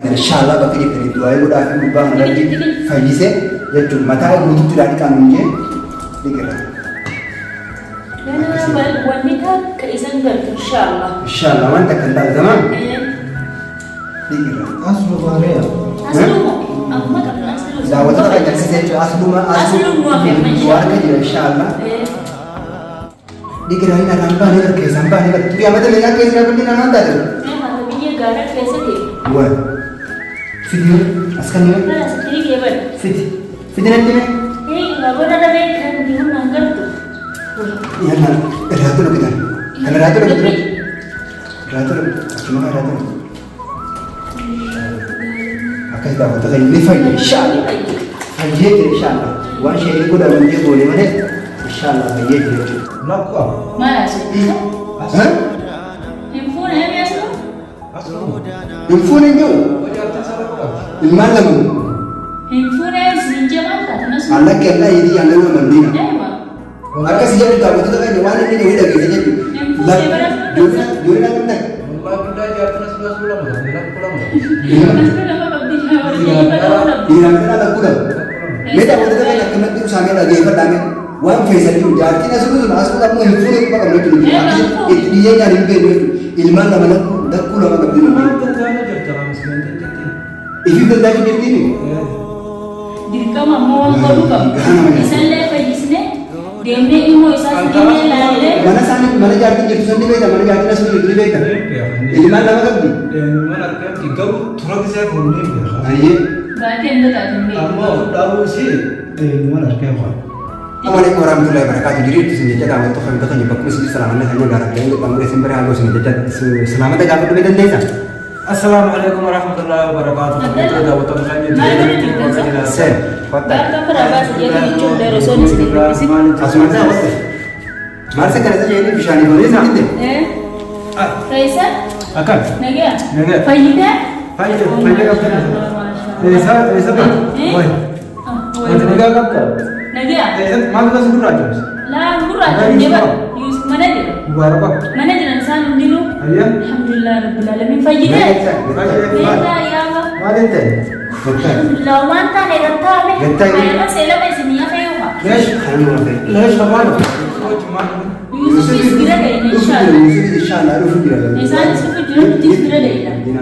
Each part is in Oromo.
Inshaallah bakka jirtaniif du'aa'ii godhaa fi gubbaa kana rabbi fayyise jechuun mataa guututti irraa dhiqaa nuun jee dhiqirra. Wanni takka isan galtu inshaallah. Inshaallah waan takka hin taatu tamam dhiqirra. Aslu bareeda. Asluma amma qabna aslu. Daawwattoota kan agarsiise jechuudha asluma Asluma waa harka jira inshaallah. Dhiqirra hin arraan baanee bar keessaan baanee bar turii amata meeqaa keessa jira bal'ina naan taate. Biyya gaara keessa deemu. Waa fidi as kan yoo Kana sitti kee bari. fidi fidi natti mee. Baabura dhabee kan jiru naan galtu. Yalla irraa tolu bitan. Kan irraa tolu bitan. Irraa tolu achuma irraa tolu. Akkas daawwattoota keenya ni fayya inshaallah. Fayyee jira inshaallah. Waan isheen godhan hundee goone malee inshaallah fayyee jira jechuudha. Lakko. Maal haasofta? Ha? Hin fuune namni asirra? Aslu. Hin fuune hin jiru. Jaartiin isaa rakkoo qabdi. Ilmaan lama. Hin fuune siin jamaan taate nasu. Allakki allaa yedii yaallan nama diina. Eewa. Akkas jedhu daawwattoota keenya waan inni jedhu dhageesse jechuudha. Hin fuune bara Ijoolleen akkam ta'e? Wallahi billahi jaartiin aslu aslu lama qabdi. Lakkoo lama qabdi. Asirra lama qabdi warri jedhanii Dhiiraan kanaa lakkuu lama. Mee daawwattoota keenya akkamatti usaamee dhageeffadhaa mee waan feesan jiru jaartiin asirra sun asirra ammoo hin fuune quba qabna jechuudha. Itti dhiyyeenyaan hin beeknu jechuudha. Ilmaan lama lakkuu lakkuu lama qabdi. Maal danda'ama jirta miskiin jettiin. Ifiif danda'aa jirtiin. Dirqama ammoo waan godhuu qabdu. Isallee fayyisne deemnee ilmoo isaa fidinee laallee. Mana isaanii mana jaartiin jirtu sun ni beekta mana jaartiin asirra jirtu ni beekta. Ilmaan lama qabdi. Mana argamti garuu tura gisee fuunee beeka. Ayyee. Baatee hin taate hin beeku. Ammoo dhabuu isii mana argee waan. Assalamualaikum warahmatullahi wabarakatuh. Jadi itu senjata dalam waktu kami bertanya bagus itu selamat hanya gara gara yang kamu resim berhago senjata selamat dapat lebih dan desa. Assalaamu alaikum warahmatullahi wabarakatuh. Kabajamtoota daawwattoota keenya jireenya Sen, kota. Bakka biraa baasa jedhu jechuun yeroo osoo inni isin dubbisin. Asuman saya waktu. Mari sekarang saja ini bisa nih boleh sakit deh. Faisal, Akkan. nagaa? Nagaa. Fayyidaa? Fayyaa fayyaa qabda. Eessa eessa ba? Wayi. Wanti nagaa qabda. Nagaa? Eessa maal gosa gurraacha? Laa gurraacha hin bara. Yusuf mana jira. Mubaaraka. Mana jiran isaan hundinuu. Ayyaa. Alhamdulillah rabbil alamin. Fayyidaa? Meetaa yaama. Maal hin ta'e? Alhamdulillah waan taane gattaame. Gattaame. Ayama seelama isin yafa yoo Leesh. Leesh qabaadhu. Yusufis bira deema inshallah. Inshallah dhufu jira. Isaanis dhufu jira nutis bira deema.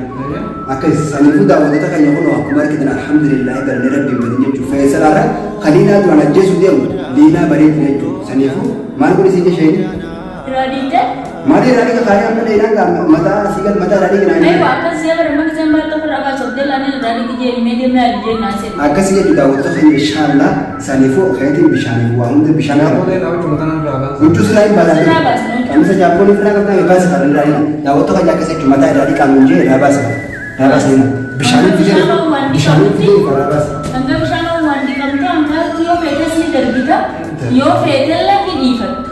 Akka saniifuu daawwattoota keenya kun akkuma argitan alhamdulillah galanii rabbiin badin jechuudha. Fayyisalaarra kaliinaa duraan ajjeesuu deemu liinaa bareedina jechuudha. Saniifuu maal godhe siin jesheen? Irraa diidee? Maal irraa dhiqa kaayee amma dheeraan gaama mataa asii gad mataa irraa dhiqinaa Aywa akkas siya bara maka zan bar kafar aba sobdela ne irraa dhiqi jee mee deemnee ali jee naan seeti. Akkasii jechuudha daawwattoota keenya inshallah saniifuu keetiin bishaaniif waa hunda bishaan qaba. Jaakolee dhaabachuu mataa irraa baasa. Huccuu silaa hin baasaa Silaa baasna huccuu. Qamisa jaappoonii firaa qabdaa baasa kan irraa hina. Daawwattoota keenya akkas jechuudha mataa irraa dhiqaa nuun jee irraa baasa. Irraa baasa hina. Bishaaniin fidee bishaaniin fidee irraa baasa. Hanga bishaan waan dhiqamte hanga yoo feetes ni darbita yoo feetellee ni dhiifatta.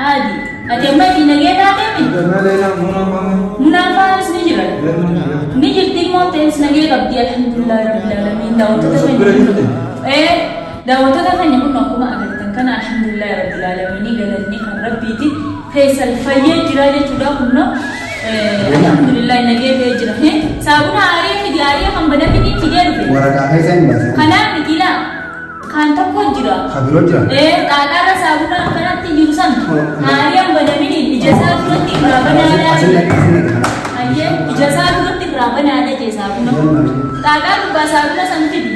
Adi ati amma itti nagee taatee miti. Munaafaanis ni jira. Ni jirti immoo ta'es nagee qabdi alhamdulillah rabbil alamin daawwattoota keenya. Ee daawwattoota keenya kun akkuma agartan kana alhamdulillah rabbil alamin galanni kan rabbiiti keessan fayyee jira jechuudha kunno alhamdulillah nagee ta'ee jira. Saabuna aarii fidi aarii kan badamini fidee dhufe. Waraqaa keessa hin baasan. Kanaaf miti laa kan tokko jira. Kan biroo jira. Ee qaaqaarra saabuna akkanatti jiru san aariyaan banamini ija isaa duratti irraa banaadhaa. Asin dhaqe asin dhaqe kana. Hayyee ija isaa duratti irraa banaadha jee saabuna. Qaaqaa gubbaa saabuna san fidi.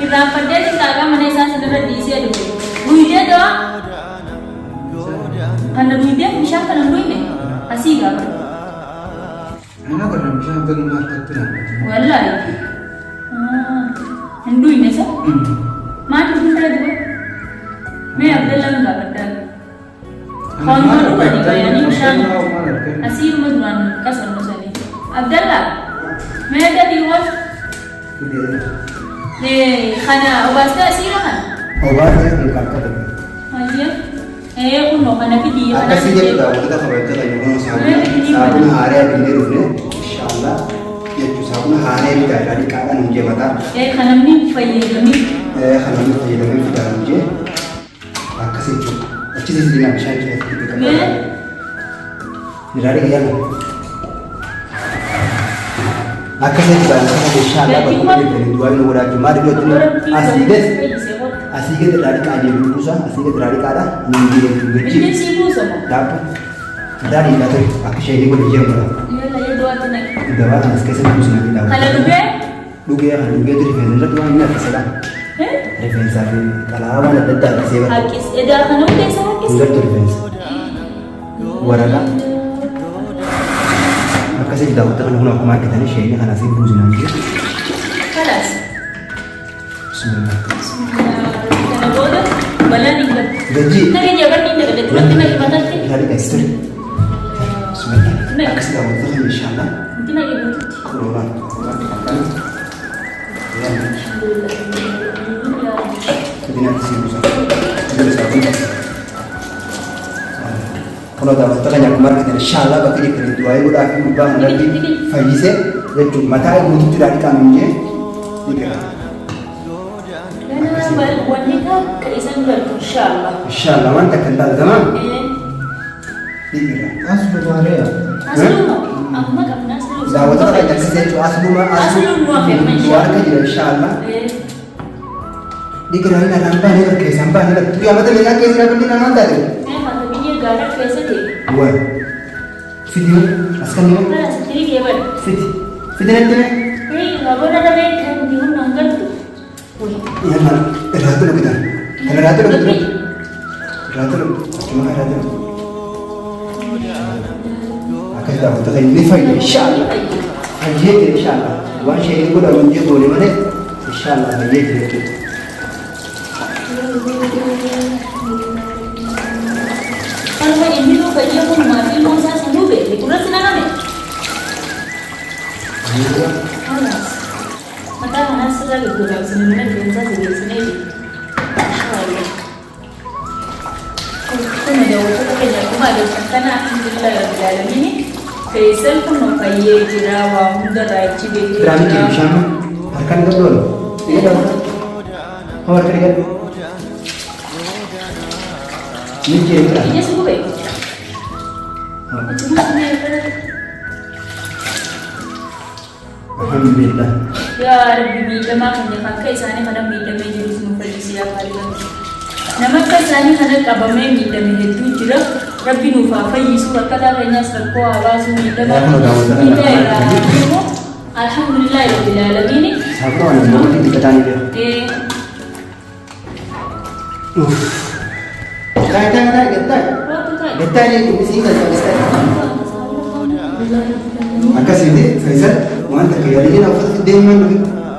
Irraanfadheetiin qaaqaa mana isaa sanirra dhiisee dhufe. Guyyee dawaa kana guyyee bishaan kana hin dhuyne asii gaafadhu. Ana kana bishaan galma harkatti naannoo. Wallaahi. Hin dhuyne isa. Maaliif hin taate Mee Abdallaan gaafadhaa. Hooma dhugani bayanii bishaan asii dhuma duraan qasannu sanii. Abdallaa mee gadi wal kana obaastee asiira kana. Obaasee kun qarqara. Hayyee ee kunoo kana fidii kana Akkasii jechuudha daawwattoota kabajattoota keenya kun saabuna haaraa binnee dhufne inshallah jechuudha saabuna haaraa bitaa irraa dhiqaadhaan hin jeemataa. Ee kanamni fayyadamii. Kan namni fayyadamee fidaa hin jee akkas jechuudha. Achi sissinaa bishaan keessatti dhiqataa. Mee Irraa dhiqee yaala. Akkasitti daawwattoota meeshaa alaa bakka jirtanii du'aa nu godhaa jiru. Maaliif jechuun asii gad asii gad irraa dhiqaa jiru buusa asii gad irraa dhiqaadha nuun jiru jechuun Inni sii buusa moo? Daabbo irraa dhiqaa ture akka ishee godhe jedhamu. Yalla yoo du'aatti naqi. Gabaa kanas keessatti buusna ni Kana daawwatu. dhugee? Dhugee kana dhugee rifeensa irratti waan inni harkisedha. Rifeensaa fi xalaa waan adda addaa harkisee bara. Harkis edaa kana hunda isa harkis. Hin gartu rifeensa. Waraqaa. Akkasitti daawwatta kana kun akkuma argitan isheen kana asii buusnaan jiru. Kalaas. Bismillah. Kana booda balaan hin galu. Gajji. Nagi jabanni hin dabalee duratti nagi matatti. Irraa dhiqaa ture. Bismillah. Akkasitti daawwatta kana inshallah. Itti nagi guututti. Kunuunaan. Fidinaatti sii buusa. Jala isaa kun. Kunoo daawwattoota keenya akkuma argitan inshaallah bakka jirtanii du'aa'ii godhaa fi gurbaa kana rabbi fayyisee jechuun mataa guututti irraa dhiqaa nuun jee dhiqira. Wanni takka isan galtu inshaallah. Inshaallah waan takka hin taatu tamaam dhiqira. Asluma amma qabna asluma. Daawwattoota keenya akkasii jechuun asluma Asluun nu hafe amma nu harka jira inshaallah. Dhiqira inni irraan baanee bakka isaan baanee bakka turii amata meeqaa keessa jira inni namaan taate. Biyya gaara keessa ta'e. Waan. Fidi as kan nima. Kanas tirii kee bada. Fidi. Fidi natti mee. Baboona dabee kan humna hin galtu. Yalla irraa tolu bitaa. Kan irraa tolu bitaa. Irraa tolu. Achuma irraa tolu. Akkas daawwattoota keenya ni fayya inshaallah. Fayyee jira inshaallah. Waan isheen godhamu hin goone malee inshaallah fayyee jira jechuudha. Kanuma inni nuu fayyee kun maatii ilmoo isaa sanuu beekne gurratti naqame. Mataa kanaas sirraa gaggabaabsine mana rifeensaa sirreessinee jiru. Kun daawwattoota keenya akkuma agartan kana alhamdulillah rabbil aalamiin Faisal kun fayyee jira waa hundarraa achi beekee Biraa miti jira. bishaan harkaan dhiqadhu oolu. Dhiqadhu harka. Hoo harka dhiqadhu. Michi bira. Ija si gube. Ijuma si meeqa? Alhamdulillah. Yaa Rabbi miidhamaa keenya kan akka isaanii kana miidhamee jirus nu fayyisi yaa Khaliqa. Nama akka isaanii kana qabamee miidhame hedduu jira. Rabbi nuuf haa fayyisu rakkataa keenyaas rakkoo haa baasu miidhamaa Yaa kun daawwattoota miidhaa irraa haa deemu. Alhamdulillahi Rabbil Aalamiin. Saafura waan namoonni dhiqataa ni jira. Taa'e taa'e taa'e gad taa'e. Kootu taa'e. Gad taa'e jechuun isiin kan taa'e. Akkasitti Faisal waan takka yaadanii na uffata fiddee himan dhufe.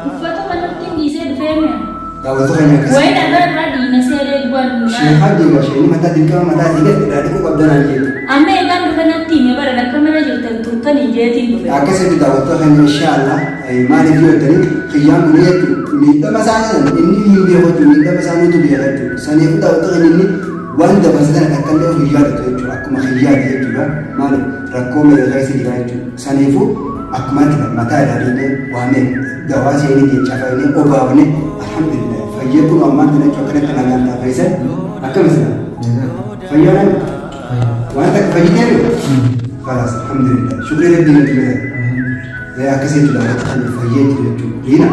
Uffata kanatti hin dhiisee dhufee mi'a. Daawwattoota keenya akkasii. Wayin irraa irraa dhiina seeree du'an. Sheekaa deema isheen mataa dirqama mataa isii gad irraa dhiquu qabda naan jedhe. Amma eegaan dhufe natti hime bara akka mana jirtan turtanii jeetiin dhufe. Akkasitti daawwattoota keenya inshaallah maaliif yoo jettanii kiyyaan kun jechuun miidhama isaa sana inni hin beeku jechuun miidhama isaa nutu beeka jechuudha. Saniifuu daawwattoota keenya inni waan dabarse sana takka illee of hin yaadatu jechuudha. Akkuma kiyyaati jechuudha. Maaliif rakkoo meeqa keessa jira jechuudha. Saniifuu akkuma argitan mataa irraa dhiqnee waa meeqa dawaa seenee jecha fayyinee obaafne alhamdulillah fayyee kun ammaan tana jechuun akkanatti nagaan ta'a fayyisan akkam isin fayyaadhaan waan takka fayyitee خلاص alhamdulillah shukrii rabbii natti godhan akkasii jechuudha wanta kan fayyee jiru jechuudha liina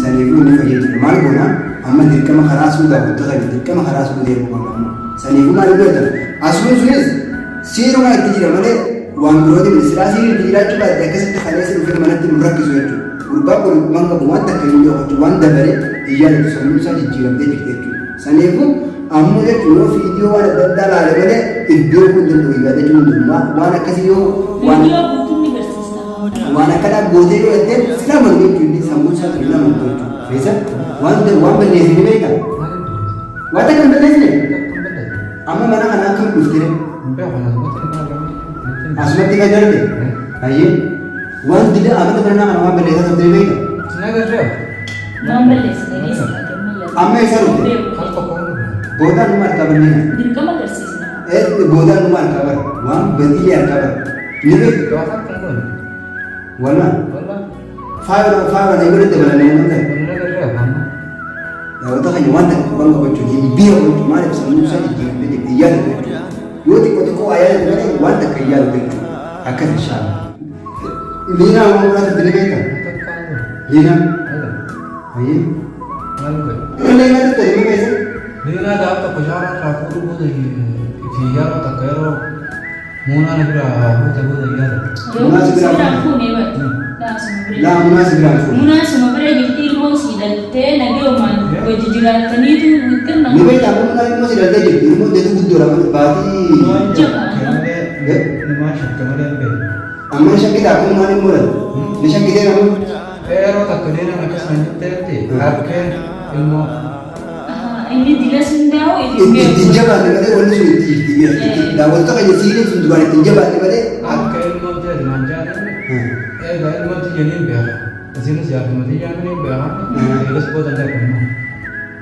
saniifuu inni fayyee jiru maal goona amma dirqama karaa asuu daawwattoota keenya dirqama karaa asuu deemuu qabna amma saniifuu maal godhatan asuun sunis seeruma itti jira malee waan birootiin silaa seerri itti jiraachuu baate akkasitti kaleessa dhufee manatti nu rakkisu jechuudha. Gurbaan kun waan qabu waan takka hin beeku waan dabale hin yaadatu sammuu isaa jijjiiramtee jirti jechuudha. Saniifuu ammoo jechuun yoo viidiyoo waan adda addaa laale malee if beekuu hin danda'u yaadachuu hin danda'u waan akkasii yoo waan Viidiyoo guutuun ni garsiista. waan akkanaa gootee yoo jettee sila amanu jechuun inni sammuu isaa tun nama jechuudha. Feesa waan waan balleessine ni beektaa? Waan takka hin balleessine? Amma mana kana akkam dhuftee? Asumatti kan darbe? Hayyee waan dila amata mana kana waan balleessaa turte ni beektaa? Waan balleessine ni sifaate Amma isa dhufte? Boodaan numa harkaa bannee Dirqama agarsiisna. Boodaan numa harkaa bara waan badii harkaa bara ni beektu. Walaa faaya faaya na godhe dabalanii nama ta'e. Daawwattoota keenya waan takka quban qabachuun hin beeku jechuudha. Maaliif sammuu isaa jijjiiramee jirti hin yaadatu jechuudha. Yoo xiqqoo xiqqoo waa yaadatu malee waan takka hin yaadatu jechuudha. Akkas inshaalla. Miinaa waan biraa turte ni beektaa? Liinaa. Ayyee. Maal godhe? Illee nyaata ta'e ni keessa. Liinaa gaaf tokko shaaraa irraa fuudhuu booda fi yeroo takka yeroo muunaan biraa fuute booda yaada. Munaa si biraa Siraan fuunee bara. Laa suma bira. Laa munaa si biraan fuudhe. Munaa suma bira jirti ilmoo sii dhaltee nagayumaan wajji jiraattaniitu wixxirna. Ni beektaa amma munaa ilmoo si dhaltee jirti. Ilmoo deetu guddoodha baatii. Numaan shakka malee hin beeku. Amma ni shakkitaa akka munaan ilmoo dhalte. Ni shakkitee nama. Yeroo takka liinaan akkasuma jetteetti harkeen ilmoo Inni dilas hundaa'u itti Ittiin jabaanne malee wanni sun itti jirti beekti. Daawwattoota keenya siiniin sun duraan ittiin jabaanne malee. Akka ilmoon ta'e naan jaalanne egaa ilmoon tiyya niin beeka. Isinis jaartuma tiyyaa niin beeka. Eegas booda illee akkanuma.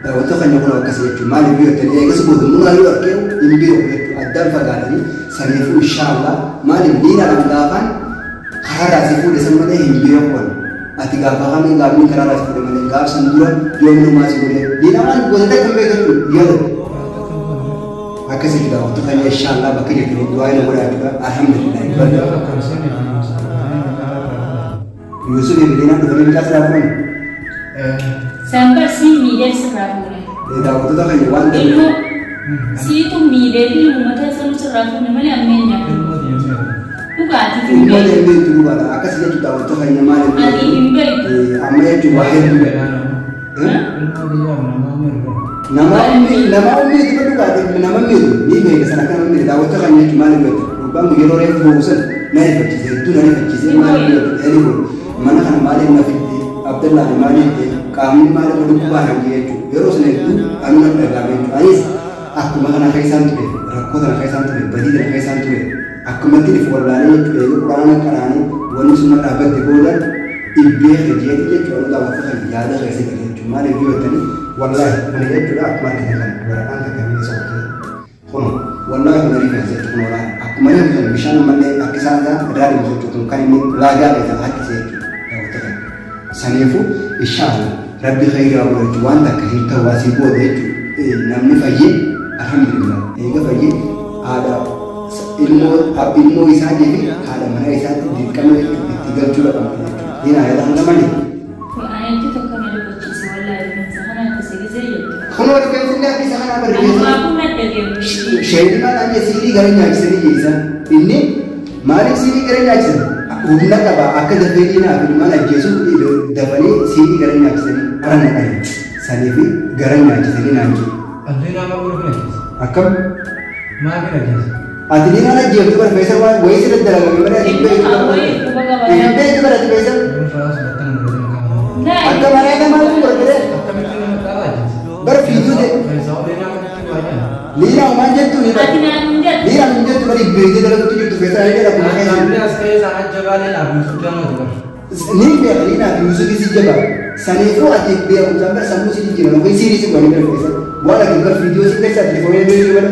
Daawwattoota keenya kun akkas jechuun maaliif yoo jettanii eegas booda munaa yoo argee hin beeku jechuudha. Addaan fagaatanii saniifuu inshaallah maaliif liinaan gaafaan karaarraa si fuudhe san malee hin beeku ani. Ati gaafa kamii gaafni karaarraa si fuudhe malee gaaf san dura yoom numaa si godhe liinaa waan gosa takka hin beeku jechuudha yaada. Akkas jechuudha daawwattoota keenya inshaallah bakka jirtanii du'aa na godhaa jechuudha. Alhamdulillah. Gaafa akka Hussein fi Yusuf Yusuf fi Liinaan dhufanii mucaa siraa fuudhan. Sanbar sii miidhee sirraa fuune. Daawwattoota keenya waan ta'eef. Ilmoo siitu miidhee fi uummata sanuu sirraa fuune malee ammeenya. Ilmoo deemee. Dhugaatii hin Ilmoo beeku. deemee itti dhugaadha. Akkas jechuudha daawwattoota keenya maaliif Ati hin beektu. Amma jechuun waa hedduu. Ilmoo biyyaa namaa mirga. Nama ummi nama ummi itti dhugaadha nama miidhu ni beeka sana akka nama miidhu daawwattoota keenya jechuun maaliif beektu. Gurbaan kun yeroo reefu boo'u sana na rifachiise hedduu na rifachiise maaliif beektu jedhanii boo'u. Mana kana maaliif na fidde Abdallaan maaliif ta'e qaamni maaliif na dhukkubaa naan jedhe jechuudha. Yeroo sana hedduu anuu na dhaga'ame jechuudha. Anis akkuma kana keessaan ture rakkoo tana keessaan ture badii tana keessaan ture akkumatti if wallaalee jechuudha. Eega quraana qaraanii wanni sun narraa badde booda dhibbee kajeeti jechuudha. Anuu daawwattoota kan yaada keessa gale jechuudha. Maaliif yoo jettanii wallaahi kun jechuudha akkuma argitan kana waraqaan takka ni soqotee kun wallaahi kun rifeensa jechuudha kun wallaahi akkuma inni kun bishaan ammallee akka isaan isaa irraa deemu jechuudha kun kan inni laagaa keessa harkisee jechuudha daawwattoota kana. Saniifuu inshaallah rabbi khayrii haa godhu jechuudha waan takka hin ta'u asii booda jechuudha namni fayyee alhamdulillah eega fayyee haadha ilmoo ilmoo isaatii fi haadha manaa isaatti dirqama jechuudha itti galchuudha qabna jechuudha. Ni naa hanga malee. Anitti tokko na dubbachise wallaahi rifeensa kana akkasii gisee jettu. Kunoo rifeensi illee akka isa kanaa bara rifeensa. Anumaa kun na dhaggeeffate. Sheeyinii maal aan siirii gara nyaachisanii jeesan inni maaliif siirii gara nyaachisan humna qaba akka dafee diinaa fi ilmaan ajjeesuuf dafanii siirii gara nyaachisanii bara naqanii sanii fi gara nyaachisanii naan jedhu. Liinaa maal godhu kan ajjeese? Akkam Maal kan ajjeese? Ati diinaan ajjeeftu bara feesa waan wayii sirra dalagame malee ati hin beektu bara hin beektu bara ati feesa. Akka malee nama godhee Akkamitti nama dhaala ajjeese? bara fiiguu ta'e. Feesa liinaa kamitti waa jedhan? Liinaa homaan jettu ni bara. Ati naan hin jettu. Liinaa hin jettu bari beektee dalaguutti jirtu feesa ni jedha kuma keessa. Namni as ka'ee isaan ajjabaalee dhaabnu suddaanooti bara. Ni beeka liinaa fi Yuusuf si jaba. Saniifuu ati beekumsaan bara sammuu si jijjiiran yookiin siirii si godhanii bara feesa. Waan ati bara fiidiyoo si keessa telefoonii beektu bara.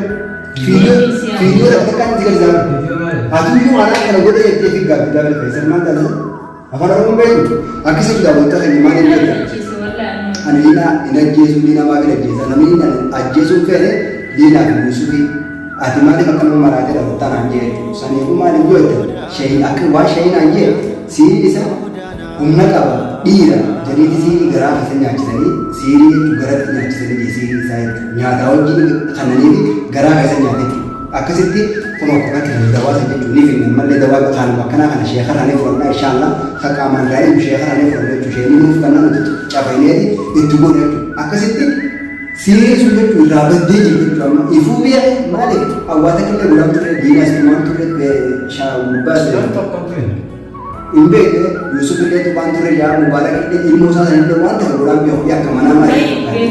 Fiidiyoo fiidiyoo takka takkaan si gargaaru. Viidiyoo maali? Ati iyyuu anaa kana godhe jettee fi gaabbii gaabbii feesa maal taasisa? Afaan Oromoon beektu akkasitti daawwattoota keenya maal hin beektan? Dubbachise wallaahi. Ani liinaa hin ajjeesu liinaa maaf hin ajjeesa namni inni ajjeesuun feene liinaa fi Yuusufii ati maaliif akka nama maraatee dhalattaa naan jee jechuudha. Saniifuu maaliif yoo jette shayin akka waan shayin naan jee siiriin isaa humna qaba dhiira jedhiiti siirii garaa keessa nyaachisanii siirii jechuun garatti nyaachisanii jee siirii isaa jechuudha. Nyaataa wajjin kannaniifi garaa keessa nyaate jechuudha. Akkasitti kun akkuma kan dawaa san jechuun ni finna ammallee dawaa kanuma akkanaa kana sheekarraa ni fudhanna inshaallah ka qaamaan irraa ilmu sheekarraa ni fudhanna jechuun sheekni nuuf kannaa nuti cafayneeti itti goone jechuudha. Akkasitti siiriin sun jechuun irraa baddee jirti jechuudha amma ifuu beeke maaliif awwaata killee godhaan turre diinaas tumaan turre gubbaa Nam tokko ture. hin beekne Yusuf illee tuqaan turre yaa Mubaarak illee ilmoo isaa san illee waan ta'e godhaan beeku akka manaa malee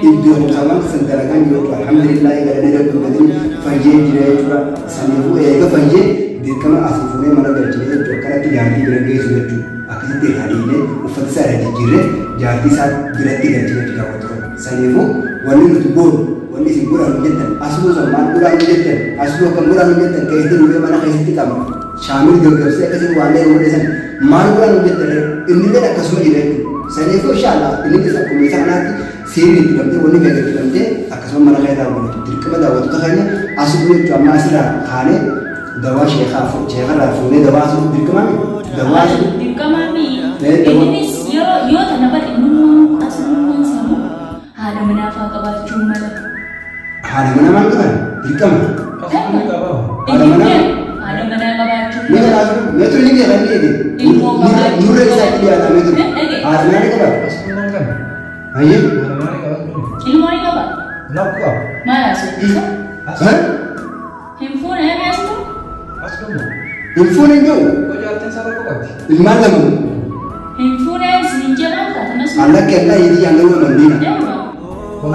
iddoo waan san dalagaan jiru jechuudha. Alhamdulillah galanii rabbi badin fayyee jira jechuudha. Saniifuu eega fayyee dirqama asii fuunee mana galchine jechuudha. Akkanatti jaartii bira geessu jechuudha. Akkasitti irraa dhiibnee uffata isaa irra jijjiirree jaartii isaa biratti galchine jechuudha daawwattoota. Saniifuu wanni nuti goonu wanni isin godhaa nu jettan asuu san maal godhaa nu jettan asuu akkam godhaa nu jettan keessatti dhufee mana keessatti qabna. Shaamil gaggabsee akkasiin waan ta'e godhe san maal godhaa nu jettan innillee akkasuma jira jechuudha. Saniifuu inshaallah innis akkuma isa kanaatti seerri itti dhabdee wanni meeqa itti dhabdee akkasuma mana keessaa godhatu dirqama daawwattoota keenya as jechuun amma asirraa kaanee dawaa sheekaa sheekarraa fuunee dawaa asuu dirqama dawaa asuu Dirqama mi? Eh, dawaa. Innis yeroo yoo Dirqama. Asuma qaba. Haadha manaa? Haadha manaa qabaachuu. Ni kanaafu meetu ni beekan ni jedhe. Ilmoo qabaachuu. Nurra isaa itti dhiyaata meetu. Haadha manaa ni qabaata. Asuma kan. Hayyee. Haadha manaa ni qaba. Ilmoo ni qaba. Lakkuu qaba. Maal haasofsiisa? Asuma. Hin fuune namni asuma? Asuma. Hin fuune hin jiru. Hojii isaa rakkoo qabdi. Ilmaan lama. Hin fuune isin jedhan taatan asuma. Allakki allaa yeetii yaangawuu amandiina. Eewa.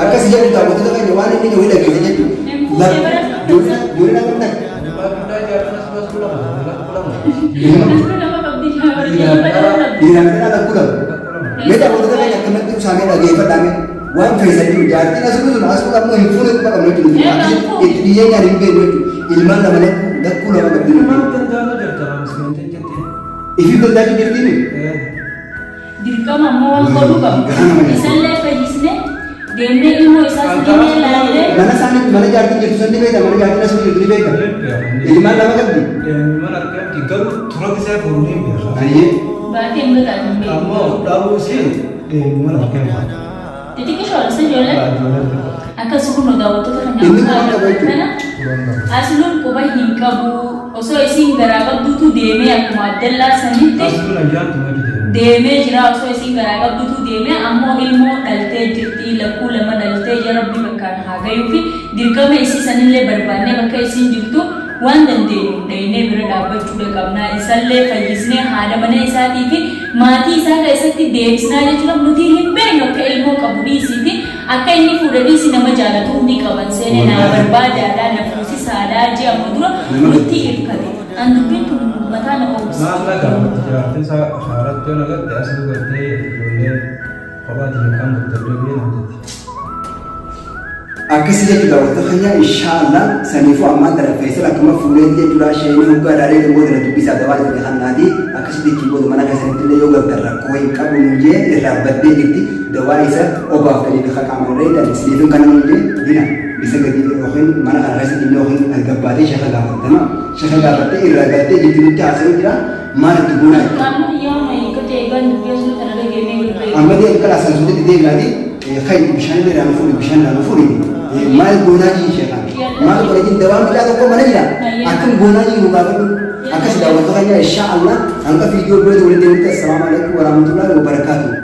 Akkas jedhu daawwattoota keenya waan inni jiru dhageesse jechuudha. Hin fuune bara Ijoolleen akkam ta'e? Abbaa guddaa jaartiin asuma asuma lama. Lakkuu lama. Asuma lama qabdi warri badala qabdi. Dhiiraan dhalaa lakkuu lama. Lakkuu lama. Mee daawwattoota keenya akkamatti usaamee dhageeffadhaa mee waan feesan jiru jaartiin asuma sun asuma ammoo hin fuune quba qabnu jechuudha. Itti dhiyyeenyaan hin beeknu jechuudha. Ilmaan lama lakkuu lakkuu lama qabdi. Maal danda'ama jirta miskiin jettee. Ifi goldaa jirtiin. Dirqama ammoo waan godhuu qabu. Isallee fayyisne deemnee ilmoo isaa sadiillee ilaallee. Mana isaanii mana jaartiin jirtu san ni beekta mana jaartiin asuma jirtu ni beekta. Ilmaan lama qabdi. Ilmaan argamti garuu tura gisee fuudhuu hin beeku. Ayyee. Baatee hin gataatu hin beeku. Ammoo dhabuu ishee ilmaan argamti. Xixiqqishoo isa ijoollee. Akkas kunoo daawwattoota keenya Inni akka quba qaba agartan jechuudha. kana asluun quba hin qabu osoo isiin garaa qabduutu deemee akkuma Abdallaa sanitti Asluun ayyaantu maddite. deemee jira osoo isiin garaa qabduutu deemee ammoo ilmoo dhaltee jirti lakkuu lama dhaltee ya rabbi bakkaan haa gayuufi dirqama isii sanillee barbaannee bakka isiin jirtu waan dandeenyu dhaynee bira dhaabbachuudha qabnaa isallee fayyisnee haadha mana isaatii fi maatii isaa keessatti deebisnaa jechuudha nuti hin beeknu akka ilmoo qabu dhiisiiti Akka inni fuudhe dhiisi nama jaalatu ni qaban seene naa barbaadaadha na fuusisaadha ji'a amma dura nutti irkate an dubbiin tun mataa na oobse. Maal na gaafatti jaartiin isaa haaratti yoo na gatte asii gartee ijoollee kophaa tiyya kan guddadhee biyya naan jetti. Akkasi jechuudha wanta keenya inshaallah saniifuu ammaan tana Faisal akkuma fuuleetti jechuudha sheeyni hoggaa ilaalee booda na dubbisaa dawaa isin kannaati akkasitti achiin booda mana keessanitti illee yoo galtan rakkoo hin qabu nuun jee irraa baddee jirti dawaa isa obaaftanii fi qaamaan irra hidhan isiniifin kana nuun jee dina isa gadi yookiin mana kana keessatti inni yookiin gabbaatee sheeka gaafattama sheeka gaafattee irraa galtee jirti nutti haasa'u jira maal itti goonaa jechuudha. Qaamni kiyyaa amma hiikkate eegaan dubbii asuma tana dhageemee gurguree. Amma deemu kala sansuutti deebi'aati kai bishaan irraa nu fuudhi bishaan irraa nu fuudhi maal goonaa jii sheekaan maal godha jii dawaan bidhaa tokko mana jira akkam goonaa jii nu gaafadhu akkas daawwattoota keenya insha Allah hanga viidiyoo birootti walitti deebinutti assalaamu alaikum warahmatullahi wabarakaatuh.